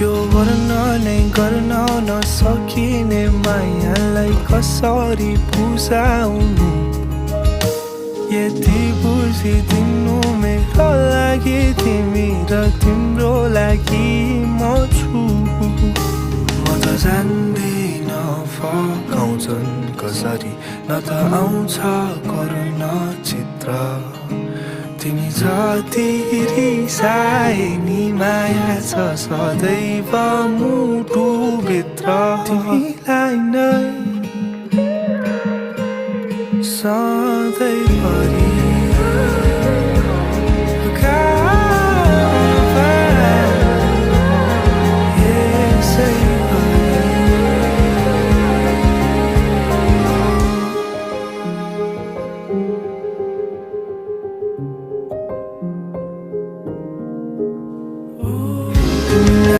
यो गर्न नै गर्न नसकिने मायालाई कसरी बुझाउनु यति बुझिदिनु मेरो लागि तिमी र तिम्रो लागि म छु म त जान्दिन फकाउँछन् कसरी न त आउँछ करुणा चित्र तिमी जति रिसाए नि माया छ सदैव मुटुभित्र तिमीलाई नै सधैँभरि